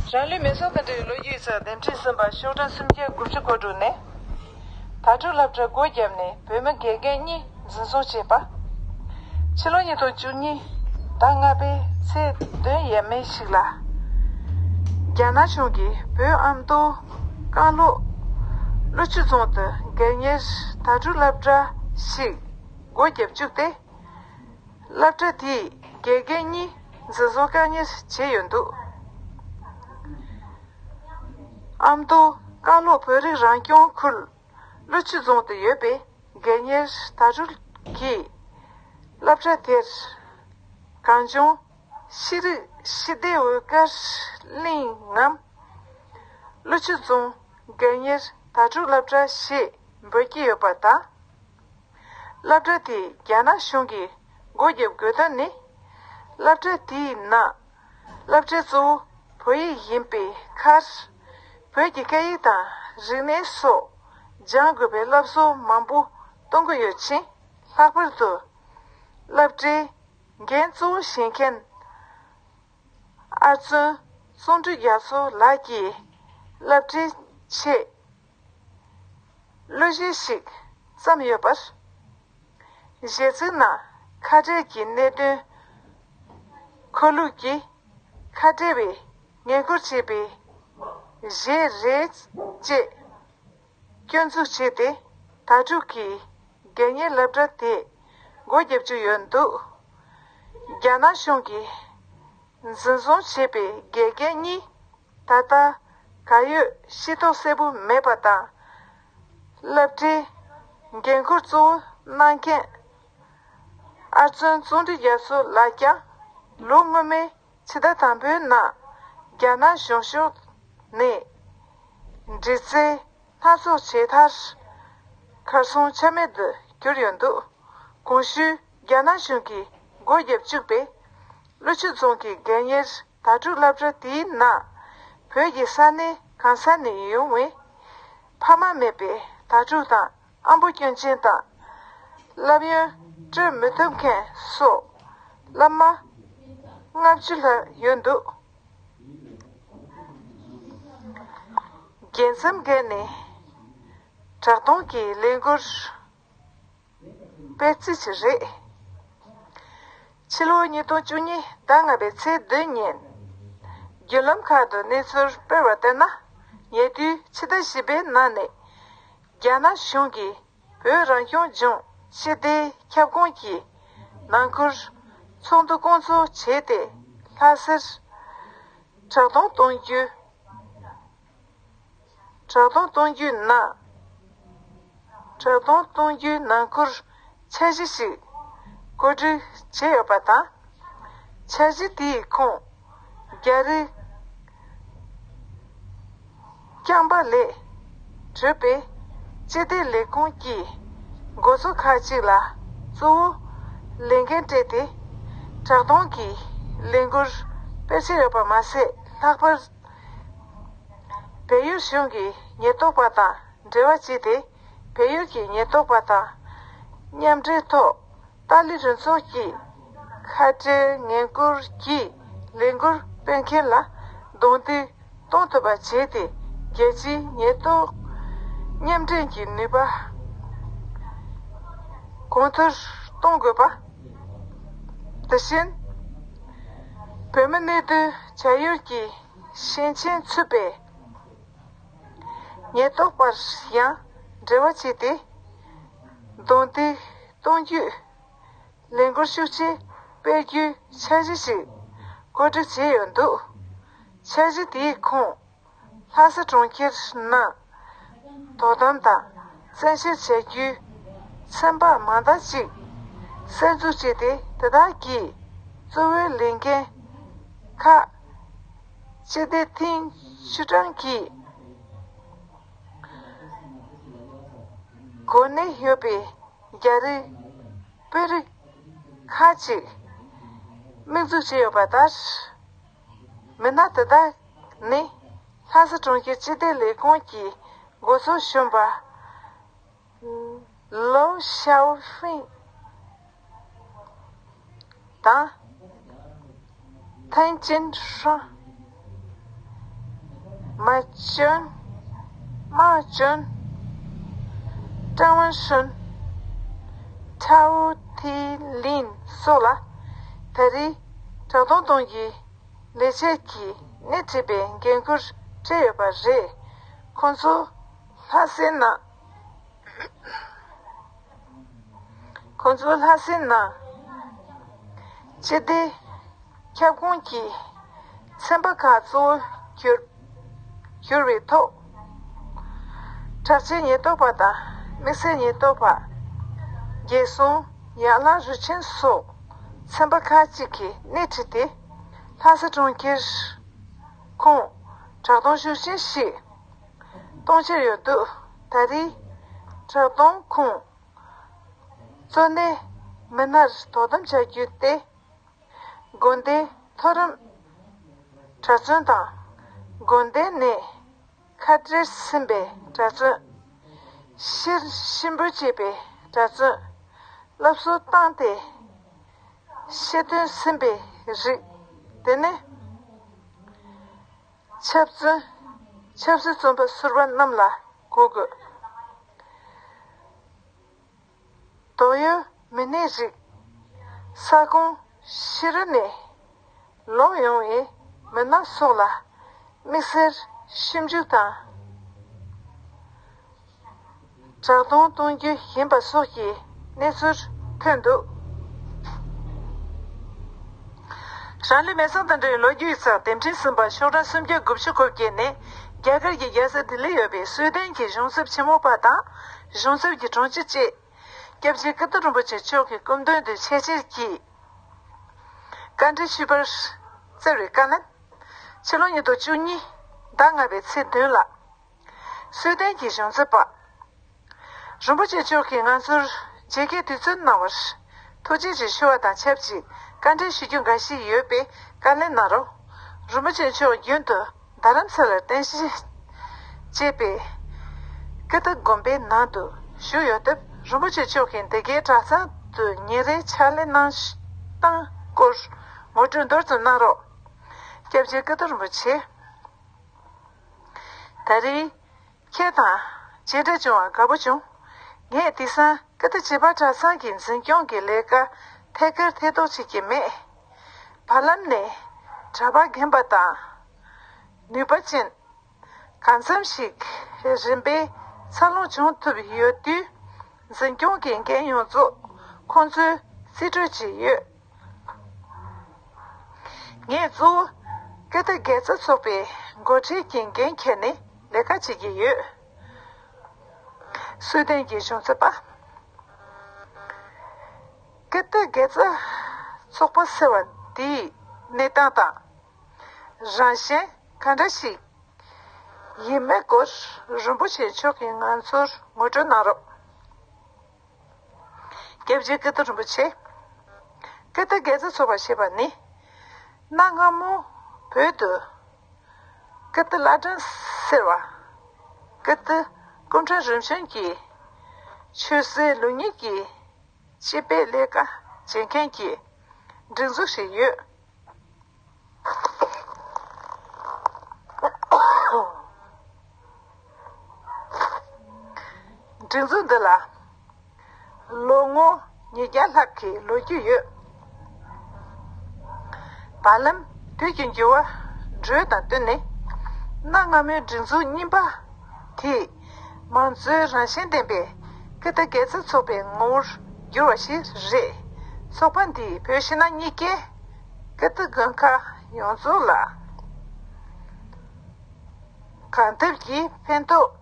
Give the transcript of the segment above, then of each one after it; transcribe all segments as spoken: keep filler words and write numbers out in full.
རང་ལུས་མེ་སྲེག་དང་འབྲེལ་བའི་ལོ་རྒྱུས་ཡིག་ཚགས་འདེམས་ཁྲིད་ཟིན་པ་ཤོག་གྲངས་སུམ་བརྒྱ་དགུ་བཅུ་གོ་དྲུག་ནས། དྭ་ཕྲུག་སློབ་གྲྭ་སྒོ་བརྒྱབ་ནས་བོད་མི་དགེ་རྒན་གཉིས་འཛིན་བཟུང་བྱས་པ། ཕྱི་ལོ་ཉིས་སྟོང་བཅུ་གཉིས་ཟླ་ལྔ་པའི་ཚེས་བདུན་ཡས་མས་ཤིག་ལ། རྒྱ་ནག་གཞུང་གིས་བོད་ཨ་མདོ་རྐང་ལོག་ཀླུ་ཆུ་རྫོང་དུ་སྒེར་གཉེར་དྭ་ཕྲུག་སློབ་གྲྭ་ཞིག་སྒོ་བརྒྱབ་བཅུག་སྟེ། སློབ་གྲྭ་དེས་དགེ་རྒན་གཉིས་འཛིན་བཟུང་བཀག་ཉར་བྱས་ཡོད་འདུག་ཨ་མདོ་རྐང་ལོག་བོད་རིགས་རང་སྐྱོང་ཁུལ་ཀླུ་ཆུ་རྫོང་དུ་ཡོད་པའི་སྒེར་གཉེར་དྭ་ཕྲུག་གིས་སློབ་གྲྭ་དེར་གངས་ལྗོངས་ཤེས་རིག་ཞི་བདེའི་འོད་དཀར་གླིང་ངམ། ཀླུ་ཆུ་རྫོང་སྒེར་གཉེར་དྭ་ཕྲུག་སློབ་གྲྭ་ཞེས་འབོད་ཀྱི་ཡོད་པ་དང་། སློབ་གྲྭ་དེ་རྒྱ་ནག་གཞུང་གིས་སྒོ་བརྒྱབ་དགོས་དོན་ནི། སློབ་གྲྭ་དེའི་ནང་སློབ་ཁྲིད་གཙོ་བོ་བོད་ཡིག་ཡིན་པའི་ཁར། བོད་ཀྱི་སྐད་ཡིག་དང་རིག་གནས་སོགས་སྦྱང་དགོས་པའི་སློབ་གསོ་མང་པོ་གཏོང་གི་ཡོད་ཅིང་། ལྷག་པར་དུ་སློབ་གྲྭའི་འགན་གཙོ་བོ་བཞེས་མཁན་ཨར་ཙུན་ཙོང་ཁྲི་རྒྱ་མཚོ་ལགས་ཀྱིས་སློབ་གྲྭའི་ཆེད་གླུ་གཞས་ཤིག་བརྩམས་ཡོད་པར། གཞས་ཚིག་ནང་ཁ་བྲལ་གྱི་གནད་དོན། ཁོར་ཡུག་གིས་ཁ་བྲལ་བའི་ངལ་རྒོལ་བྱེད་པའི་གཞས་རེད་ཅེས་སྐྱོན་འཛུགས་བྱས་ཏེ། དྭ་ཕྲུག་གིས་སྒེར་གཉེར་སློབ་གྲྭ་དེ་སྒོ་བརྒྱབ་བཅུག་ཡོད་འདུག་རྒྱ་ནག་གཞུང་གིས་འཛིན་བཟུང་བྱས་པའི་དགེ་རྒན་གཉིས་ད་ལྟ་གར་ཡོད་ཤེས་རྟོགས་གསལ་པོ་མེད་པ་དང་། སློབ་གྲྭའི་འགན་འཁུར་གཙོ་བོ་གནང་མཁན་ཨར་ཙུན་ཙོང་ཁྲི་རྒྱ་མཚོ་ལགས་ཀྱང་ལོ་སྔོན་མའི་ཕྱི་ཟླ་དང་པོའི་ནང་རྒྱ་ནག་གཞུང་ཕྱོགས་ནས་འདྲི་རྩད་སྣ་ཚོགས་བྱས་མཐར་གར་སོང་ཆ་མེད་དུ་གྱུར་ཡོད་འདུག་གོང་ཞུས་རྒྱ་ནག་གཞུང་གིས་སྒོ་བརྒྱབ་བཅུག་པའི་ཀླུ་ཆུ་རྫོང་གི་སྒེར་གཉེར་དྭ་ཕྲུག་སློབ་གྲྭ་དེའི་ནང་བོད་ཀྱི་ས་གནས་གང་ས་ནས་ཡོང་བའི་ཕ་མ་མེད་པའི་དྭ་ཕྲུག་དང་ཨ་མདོ་སྐྱོན་ཅན་དང་སློབ་ཡོན་སྤྲོད་མི་ཐུབ་མཁན་སོགས་སློབ་མ་ལྔ་བཅུ་ལྷག་ཡོད་འདུག་རྒྱལ་མཚམས་བརྒལ་ནས་བྲག་གདོང་གི་ལས་འགུལ་སྤེལ་རྩིས་ཀྱི་རེད། ཕྱི་ལོ་ཉིས་སྟོང་བཅུ་གཉིས་ཟླ་ལྔ་པའི་ཚེས་བདུན་ཉིན། བརྒྱུད་ལམ་ཁག་ཏུ་གནས་ཚུལ་སྤེལ་བར་བལྟས་ན། ཉེ་དུས་ཕྱི་ཟླ་བཞི་པའི་ནང་ནས་རྒྱ་ནག་གཞུང་གིས་བོད་རང་སྐྱོང་ལྗོངས་སྤྱི་བདེའི་ཁྱབ་ཁོངས་ཀྱི་ནང་ཁུལ་ཚོགས་འདུ་སྐོང་ཚོགས་བྱས་ཏེ། ལྷ་སར་བྲག་གདོང་གཏོང་རྒྱུ། བྲག་གདོང་གཏོང་རྒྱུའི་ནང་། བྲག་གདོང་གཏོང་རྒྱུའི་ནང་ཁུལ་འཆར་གཞི་ཞིག་གོ་སྒྲིག་བྱས་ཡོད་པ་དང་། འཆར་གཞི་དེའི་ཁོངས་རྒྱ་རི་རྐྱང་པ་ལས་གྲུབ་པའི་སྤྱི་བདེ་ལས་ཁུངས་ཀྱི་འགོ་གཙོ་ཁག་ཅིག་ལ་གཙོ་བོ་ལས་འགན་སྤྲད་དེ། བྲག་གདོང་གི་ལས་འགུལ་སྤེལ་གྱི་ཡོད་པ་མ་ཟད། ལྷག་པར་བལ་ཡུལ་གཞུང་གི་ཉེན་རྟོག་པ་དང་འབྲེལ་བ་བྱས་ཏེ། བལ་ཡུལ་གྱི་ཉེན་རྟོག་པ་དང་མཉམ་འབྲེལ་ཐོག་ཏཱ་ལའི་རུ་ཚོགས་ཀྱི་ཁ་བྲལ་ངན་སྐུལ་གྱི་ལས་འགུལ་སྤེལ་མཁན་ལ་རྡུང་རྡེག་གཏོང་ཐུབ་པ་བྱས་ཏེ། རྒྱལ་སྤྱིའི་ཉེན་རྟོག་མཉམ་འབྲེལ་གྱི་ནུས་པ་གོང་མཐོར་གཏོང་དགོས་པ། དེ་བཞིན་བོད་མི་གནས་སྡོད་བྱ་ཡུལ་གྱི་ཞེང་ཆེན་ཚུད་པའི་ཉེན་རྟོག་པར་ཡང་འབྲེལ་བ་བྱས་ཏེ། རྡུང་རྡེག་གཏོང་རྒྱུའི་ལས་འགུལ་ཤུགས་ཆེ་སྤེལ་རྒྱུའི་འཆར་གཞི་ཞིག་གོ་སྒྲིག་བྱས་ཡོད་འདུག་འཆར་གཞི་དེའི་ཁོངས་ལྷ་ས་གྲོང་ཁྱེར་ནང་དོ་དམ་དང་བཙན་ཤེད་བྱ་རྒྱུའི་ཚན་པ་མང་དག་ཅིག་གསར་འཛུགས་བྱས་ཏེ། དེ་དག་གིས་གཙོ་བོའི་ལས་འགན་ཁག་སྤྱི་བདེ་ཐིང་ཆུ་ཀྲང་གི་གོ་གནས་ཡོད་པའི་རྒྱ་རིགས་དཔོན་རིགས་ཁག་ཅིག་དམིགས་འཛུགས་བྱས་ཡོད་པ་ལྟར། མི་སྣ་དེ་དག་ནི་ལྷ་ས་གྲོང་ཁྱེར་སྤྱི་བདེ་ལས་ཁུངས་ཀྱི་འགོ་གཙོ་གཞོན་པ་ལོའུ་ཞའོ་ཧྥིང་དང་། ཐན་ཅིན་ཧྲང་། མ་ཅོན། མ་ཅོན། ཀྲང་ཝན་ཧྲུན། ཁྲའོ་ཐི་ལིན་སོགས་ལ་ད་རེས་དྲག་རྡུང་གཏོང་རྒྱུའི་ལས་བྱེད་ཀྱི་སྣེ་ཁྲིད་པའི་འགན་ཁུར་སྤྲད་ཡོད་པ་རེད། ཁོང་ཚོ་ལྷ་སའི་ནང་ཁོང་ཚོ་ལྷ་སའི་ནང་སྤྱི་བདེ་ཁྱབ་ཁོངས་ཀྱི་ཚན་པ་ཁག་གཙོ་བོ་གྱུར་གྱུར་བའི་ཐོག་དྲག་ཆས་ཉེན་རྟོག་པ་དང་དམིགས་བསལ་ཉེན་རྟོག་པ། རྒྱལ་སྲུང་། ཡན་ལག་རུས་ཆེན་སོགས་ཚན་པ་ཁག་ཅིག་གིས་སྣེ་ཁྲིད་དེ་ལྷ་ས་གྲོང་ཁྱེར་ཁོངས་དྲག་རྡུང་ཤུགས་ཆེན་ཞིག་གཏོང་འཆར་ཡོད་འདུག་ད་རེས་དྲག་རྡུང་ཁོངས་གཙོ་གནད་མི་སྣར་དོ་དམ་བྱ་རྒྱུ་སྟེ། དགོན་སྡེའི་མཐོ་རིམ་གྲྭ་བཙུན་དང་དགོན་སྡེ་ནས་ཁ་བྲལ་ཟིན་པའི་གྲྭ་བཙུན། ཤི་གཤིན་པོ་བྱས་པའི་གྲྭ་བཙུན། སློབ་གསོ་བཏང་སྟེ་ཤི་འདོན་ཟིན་པའི་རིགས། དེ་ནས་ཆབ་བཙུན། ཆབ་སྲིད་བཙོན་པ་ཟུར་པ་རྣམས་ལ་གོ་དགོས། དོགས་ཡོད་མི་སྣའི་རིགས། ས་ཁོངས་ཕྱི་རུ་ནས་ལོག་ཡོང་བའི་མི་སྣ་སོགས་ལ་དམིགས་བསལ་ཞིབ་འཇུག་དང་དྲག་རྡུང་གཏོང་རྒྱུ་ཡིན་པ་སོགས་ཀྱི་གནས་ཚུལ་ཐོན་འདུག་རང་ལུས་མེར་སྲེག་དང་འབྲེལ་བའི་ལོ་རྒྱུས་ཀྱི་ཚབ་དེབ་ཕྲེང་གསུམ་པ་ཤོག་གྲངས་སུམ་བརྒྱ་དགུ་བཅུ་གོ་བརྒྱད་ནས་རྒྱ་གར་གྱི་རྒྱལ་ས་ལྡི་ལིར་ཡོད་པའི་སུའེ་ཏན་གྱི་གཞུང་ཚབ་ཆེན་མོ་པ་དང་གཞུང་ཚབ་ཀྱི་དྲུང་ཆེ་བཅས། སྐྱབས་རྗེ་ཀིརྟི་རིན་པོ་ཆེ་མཆོག་གི་སྐུ་མདུན་དུ་ཆེད་བཅར་གྱིས་བཀའ་འདྲི་ཞུས་པར་བསྩལ་བའི་བཀའ་ལན། ཕྱི་ལོ་ཉིས་སྟོང་བཅུ་གཉིས་ཟླ་ལྔ་པའི་ཚེས་བདུན་ལ། སུའེ་ཏན་གྱི་གཞུང་ཚབ་པ་རིན་པོ་ཆེ་མཆོག་གིས་ང་ཚོར་མཇལ་ཁའི་དུས་ཚོད་གནང་བར་ཐུགས་རྗེ་ཆེ་ཞུ་བ་དང་ཆབས་ཅིག་བཀའ་འདྲི་ཞུ་རྒྱུ་འགའ་ཞིག་ཡོད་པས་བཀའ་ལན་གནང་རོགས། རིན་པོ་ཆེ་མཆོག་རྒྱུན་དུ་རྡ་རམ་ས་ལར་རྟེན་གཞི་བྱས་པའི་ཀིརྟི་དགོན་པའི་ནང་དུ་བཞུགས་ཡོད་སྟབས། རིན་པོ་ཆེ་མཆོག་གིས་འདི་གའི་གྲྭ་ཚང་དུ་ཉིན་རེའི་ཕྱག་ལས་གནང་སྟངས་སྐོར་ངོ་སྤྲོད་མདོར་ཙམ་གནང་རོགས། སྐྱབས་རྗེ་ཀིརྟི་རིན་པོ་ཆེ། ད་རེས་ཁྱེད་དང་མཇལ་འཕྲད་བྱུང་བར་དགའ་པོ་བྱུང་། ངས་དེང་སང་ཀིརྟི་བྱེས་པ་གྲྭ་ཚང་གི་འཛིན་སྐྱོང་གི་ལས་ཀ་ཐད་ཀར་ཐེ་གཏོགས་བྱེད་ཀྱི་མེད། བར་ལམ་ནས་གྲྭ་པ་རྒན་པ་དང་ནུས་པ་ཅན་གང་འཚམ་ཞིག་རིམ་པས་འཚར་ལོངས་བྱུང་ཐུབ་ཡོད་དུས། འཛིན་སྐྱོང་གི་འགན་ཡོངས་རྫོགས་ཁོང་ཚོས་རྩིས་སྤྲོད་བྱས་ཡོད། ངས་གཙོ་བོ་ཀིརྟི་དགེ་རྩ་ཚོགས་པའི་འགོ་ཁྲིད་ཀྱི་འགན་འཁྱེར་ནས་ལས་ཀ་བྱེད་ཀྱི་ཡོད། སུའེ་ཏན་གྱི་གཞུང་ཚབ་པ། ཀིརྟི་དགེ་རྩ་ཚོགས་པ་ཟེར་བ་འདིའི་གནས་སྟངས་དང་། རང་བཞིན་ག་འདྲ་ཞིག་ཡིན་མིན་སྐོར་རིན་པོ་ཆེ་མཆོག་གིས་ང་ཚོར་ངོ་སྤྲོད་གནང་རོགས། སྐྱབས་རྗེ་ཀིརྟི་རིན་པོ་ཆེ། ཀིརྟི་དགེ་རྩ་ཚོགས་པ་ཞེས་པ་ནི། གནའ་སྔ་མོ་བོད་དུ་ཀིརྟི་བླ་བྲང་ཟེར་བ། ཀིརྟི་སྐུ་ཕྲེང་རིམ་བྱོན་གྱི་ཆོས་སྲིད་ལུགས་གཉིས་ཀྱི་སྤྱི་པའི་ལས་ཀ་བྱེད་མཁན་གྱི་སྒྲིག་འཛུགས་ཤིག་ཡོད། སྒྲིག་འཛུགས་འདི་ལ་ལོ་ངོ་ཉིས་བརྒྱ་ལྷག་གི་ལོ་རྒྱུས་ཡོད། བར་ལམ་དུས་ཀྱི་འགྱུར་བ་འགྲོས་དང་བསྟུན་ནས། གནའ་སྔ་མོའི་སྒྲིག་འཛུགས་རྙིང་པ་དེས་མང་གཙོའི་རང་བཞིན་ལྡན་པའི་ཀིརྟི་དགེ་རྩ་ཚོགས་པའི་ངོ་བོར་གྱུར་བ་ཞིག་རེད། ཚོགས་པ་འདིས་བོད་ཕྱི་ནང་གཉིས་ཀའི་ཀིརྟི་དགོན་ཁག་ཡོངས་རྫོགས་ལ་གང་ཐུབ་ཀྱིས་ཕན་ཐོགས་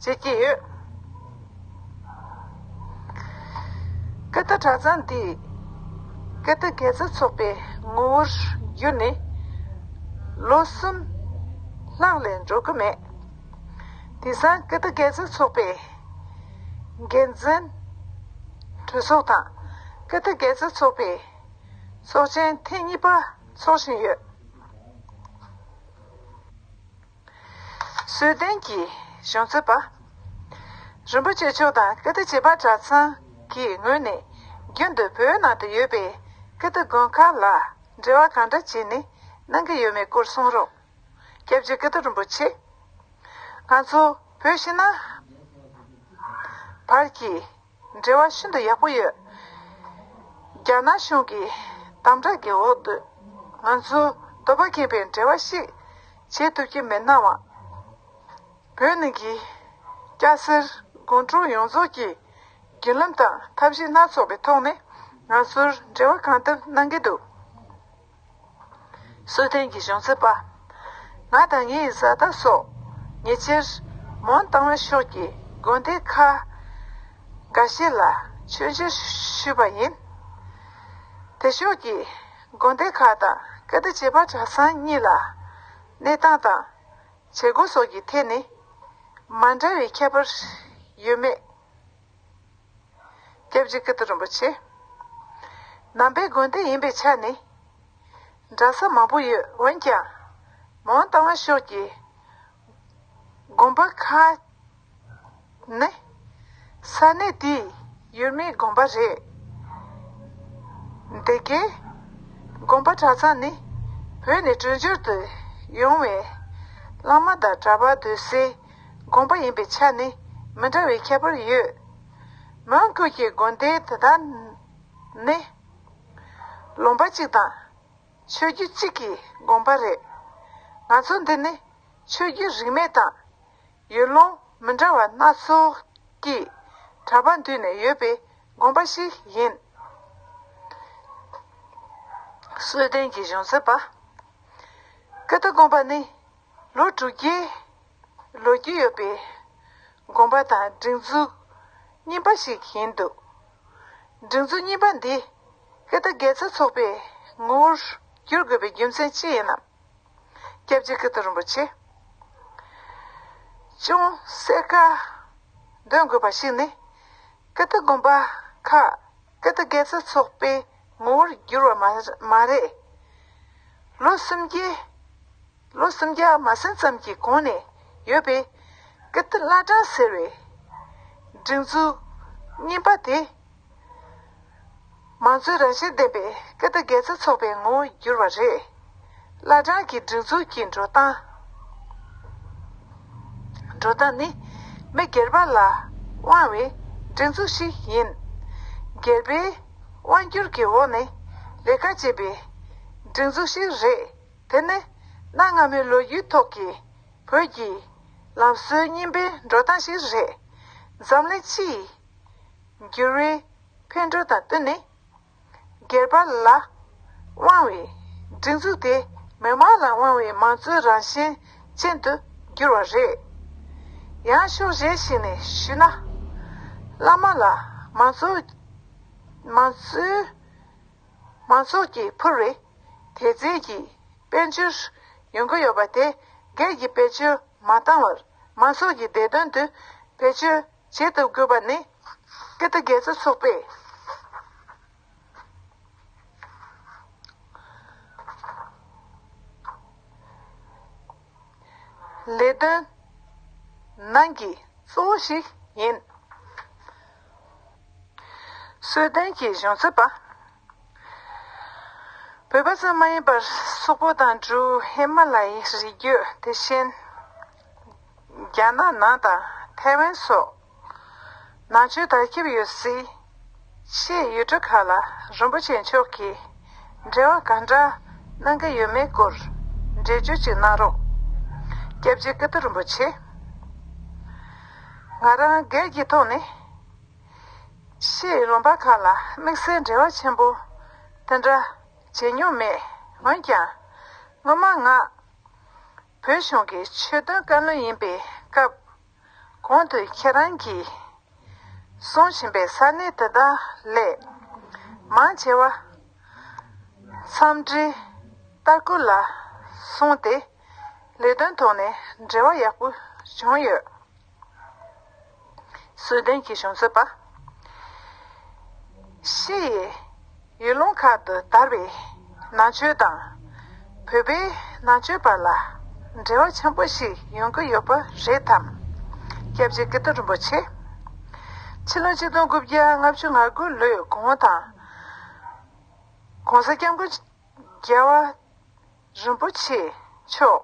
བྱེད་ཀྱི་ཡོད། ཀིརྟི་གྲྭ་ཚང་འདིས་ཀིརྟི་དགེ་རྩ་ཚོགས་པའི་ངོ་བོར་གྱུར་ནས་ལོ་གསུམ་ལྷག་ལས་འགྲོ་གི་མེད། དེང་སང་ཀིརྟི་དགེ་རྩ་ཚོགས་པའི་འགན་འཛིན་གྲོས་ཚོགས་དང་། ཀིརྟི་དགེ་རྩ་ཚོགས་པའི་ཚོགས་ཆེན་ཐེངས་གཉིས་པ་འཚོགས་བཞིན་ཡོད། སུའེ་ཏན་གྱི་གཞུང་ཚབ་པ། རིན་པོ་ཆེ་མཆོག་དང་ཀིརྟི་བྱེས་པ་གྲྭ་ཚང་གི་ངོས་ནས་རྒྱུན་དུ་བོད་ནང་དུ་ཡོད་པའི་ཀིརྟི་དགོན་ཁག་ལ་འབྲེལ་བ་གང་འདྲ་བྱས་ནས་ གནང་གི་ཡོད་མེད་སྐོར་གསུང་རོགས། སྐྱབས་རྗེ་ཀིརྟི་རིན་པོ་ཆེ། ང་ཚོ་བོད་ཕྱི་ནང་བར་གྱི་འབྲེལ་བ་ཤིན་ཏུ་ཡག་པོ་ཡོད། རྒྱ་ནག་གཞུང་གི་དམ་དྲག་གི་འོག་ཏུ་ང་ཚོ་དོལ་པ་མཁན་པའི་འབྲེལ་བ་ཞིག་བྱེད་ཐུབ་ཀྱི་མེད་ནའང་། བོད་ནང་གི་སྐྱ་སེར་དགོན་ཕྲུག་ཡོངས་རྫོགས་ཀྱིས་བརྒྱུད་ལམ་དང་ཐབས་ཤེས་སྣ་ཚོགས་པའི་ཐོག་ནས་ང་ཚོར་འབྲེལ་བ་གང་ཐུབ་གནང་གི་འདུག་སུའེ་ཏེན་གྱི་གཞུང་ཚབ་པ། ང་དང་ངའི་བཟའ་ཟླ་སོགས་ཉེ་ཆར་མོན་རྟ་དབང་ཕྱོགས་ཀྱི་དགོན་སྡེ་ཁག་འགའ་ཤས་ལ་མཆོད་མཇལ་ཞུས་པ་ཡིན། དེ་ཕྱོགས་ཀྱི་དགོན་སྡེ་ཁག་དང་ཀིརྟི་བྱེས་པ་གྲྭ་ཚང་གཉིས་ལ་གནས་སྟངས་དང་བྱེད་སྒོ་སོགས་ཀྱི་ཐད་ནས་མ་འདྲ་བའི་ཁྱད་པར་ཡོད་མེད། སྐྱབས་རྗེ་ཀིརྟི་རིན་པོ་ཆེ། ནང་པའི་དགོན་སྡེ་ཡིན་པའི་ཆ་ནས་འདྲ་ས་མང་པོ་ཡོད། འོན་ཀྱང་མོན་རྟ་དབང་ཕྱོགས་ཀྱི་དགོན་པ་ཁག་ནི་ས་གནས་དེའི་ཡུལ་མིའི་དགོན་པ་རེད། སྡེ་དགེ་དགོན་པ་གྲྭ་ཚང་ནི་བོད་ནས་བྲོས་བྱོལ་དུ་ཡོང་བའི་བླ་མ་དང་གྲྭ་པ་སྡོད་སའི་དགོན་པ་ཡིན་པའི་ཆ་ནས་མི་འདྲ་བའི་ཁྱད་པར་ཡོད། མོན་ཁུལ་གྱི་དགོན་སྡེ་དེ་དག་ནི་ལུང་པ་གཅིག་དང་ཆོས་བརྒྱུད་གཅིག་གི་དགོན་པ་རེད། ང་ཚོ་འདི་ནི་ཆོས་བརྒྱུད་རིས་མེད་དང་ཡུལ་ལུང་མི་འདྲ་བ་སྣ་ཚོགས་ཀྱི་གྲྭ་པ་འདུས་ནས་ཡོད་པའི་དགོན་པ་ཞིག་ཡིན། སུའེ་ཏེན་གྱི་གཞུང་ཚབ་པ། ཀིརྟི་དགོན་པ་ནི་ལོ་དྲུག་བརྒྱའི་ལོ་རྒྱུས་ཡོད་པའི་དགོན་པ་དང་སྒྲིག་འཛུགས་རྙིང་པ་ཞིག་ཡིན་འདུག་སྒྲིག་འཛུགས་རྙིང་པ་འདི་ཀིརྟི་དགེ་རྩ་ཚོགས་པའི་ངོ་བོར་བསྒྱུར་དགོས་པའི་རྒྱུ་མཚན་ཅི་ཡིན་ནམ། སྐྱབས་རྗེ་ཀིརྟི་རིན་པོ་ཆེ། ཅུང་གསལ་ཁ་འདོན་དགོས་པ་ཞིག་ནི། ཀིརྟི་དགོན་པ་ཁག་ཀིརྟི་དགེ་རྩ་ཚོགས་པའི་ངོ་བོར་བསྒྱུར་བ་མ་མ་རེད། ལོ་སུམ་བརྒྱ། ལོ་སུམ་བརྒྱ་མ་ཟིན་ཙམ་གྱི་གོང་ནས་ཡོད་པའི་ཀིརྟི་བླ་བྲང་ཟེར་བའི་སྒྲིག་འཛུགས་རྙིང་པ་དེ། མང་གཙོའི་རང་བཞིན་ལྡན་པའི་ཀིརྟི་དགེ་རྩ་ཚོགས་པའི་ངོ་བོར་བསྒྱུར་བ་རེད། བླ་བྲང་གི་སྒྲིག་འཛུགས་ཀྱི་འགྲོ་སྟངས། འགྲོ་སྟངས་ནི་མི་སྒེར་པ་ལ་དབང་བའི་སྒྲིག་འཛུགས་ཤིག་ཡིན། སྒེར་པའི་དབང་སྒྱུར་གྱི་འོག་ནས་ལས་ཀ་བྱེད་པའི་སྒྲིག་འཛུགས་ཤིག་རེད། དེ་ནི་གནའ་སྔ་མོའི་ལོ་རྒྱུས་ཐོག་གི་བོད་ཀྱི་ལམ་སྲོལ་རྙིང་པའི་འགྲོ་སྟངས་ཤིག་རེད། འཛམ་གླིང་སྤྱི་ཡི་འགྱུར་བའི་འཕེལ་འགྲོས་དང་བསྟུན་ནས། སྒེར་པ་ལ་དབང་བའི་སྒྲིག་འཛུགས་དེ་མི་མང་ལ་དབང་བའི་མང་གཙོའི་རང་བཞིན་ཅན་དུ་གྱུར་བ་རེད། ཡང་ཕྱོགས་གཞན་ཞིག་ནས་ཞུས་ན། བླ་མ་ལ་མང་གཙོ། མང་གཙོའི། མང་ཚོགས་ཀྱིས་ཕུལ་བའི་དད་རྫས་ཀྱི་དཔལ་འབྱོར་ཡོང་གི་ཡོད་པ་དེ་སྒེར་གྱི་དཔལ་འབྱོར་མ་བཏང་བར་མང་ཚོགས་ཀྱི་བདེ་དོན་དུ་བེད་སྤྱོད་བྱེད་ཐུབ་དགོས་པ་ནི་ཀིརྟི་དགེ་རྩ་ཚོགས་པའི་ལས་དོན་ནང་གི་གཙོ་བོ་ཞིག་ཡིན། སུའེ་ཏེན་གྱི་གཞུང་ཚབ་པ། བོད་པ་ཙམ་མ་ཡིན་པར་སོག་པོ་དང་འབྲུག་ཧི་མ་ལ་ཡའི་རི་རྒྱུད་དེ་བཞིན། རྒྱ་ནག་ནང་དང་ཐའེ་ཝན་སོགས་ནང་ཆོས་དར་ཁྱབ་ཡོད་སའི་ཆེས་ཡུལ་གྲུ་ཁག་ལ་རིན་པོ་ཆེ་མཆོག་གིས་འབྲེལ་བ་གང་འདྲ་གནང་གི་ཡོད་མེད་སྐོར་འགྲེལ་བརྗོད་ཅིག་གནང་རོགས། སྐྱབས་རྗེ་ཀིརྟི་རིན་པོ་ཆེ། ང་རང་སྒེར་གྱི་ཐོག་ནས་ཕྱིའི་ལུང་པ་ཁག་ལ་དམིགས་བསལ་འབྲེལ་བ་ཆེན་པོ་དེ་འདྲ་བྱེད་མྱོང་མེད། འོན་ཀྱང་སྔོན་མ་ང་བོད་གཞུང་གི་ཆོས་དོན་བཀའ་བློན་ཡིན་པའི་སྐབས། གོང་དུ་ཁྱེད་རང་གིས་གསུང་བཞིན་པའི་ས་གནས་དེ་དག་ལས་མང་ཆེ་བ་འཚམས་འདྲི་ལྟ་སྐུལ་ལ་སོང་སྟེ་ལས་དོན་ཐོག་ནས་འབྲེལ་བ་ཡག་པོ་བྱུང་ཡོད། སུའེ་ཏེན་གྱི་གཞུང་ཚབ་པ། ཕྱི་ཡི་ཡུལ་ལུང་ཁག་ཏུ་དར་བའི་ནང་ཆོས་དང་བོད་པའི་ནང་ཆོས་བར་ལ་འབྲེལ་བ་ཆེན་པོ་ཞིག་ཡོང་གི་ཡོད་པ་རེད་དམ། སྐྱབས་རྗེ་ཀིརྟི་རིན་པོ་ཆེ། ཕྱི་ལོ་ཆིག་སྟོང་དགུ་བརྒྱ་ལྔ་བཅུ་ང་དགུ་ལོའི་གོང་དང་། ༸གོང་ས་༸སྐྱབས་མགོན་རྒྱལ་བ་ རིན་པོ་ཆེ་མཆོག་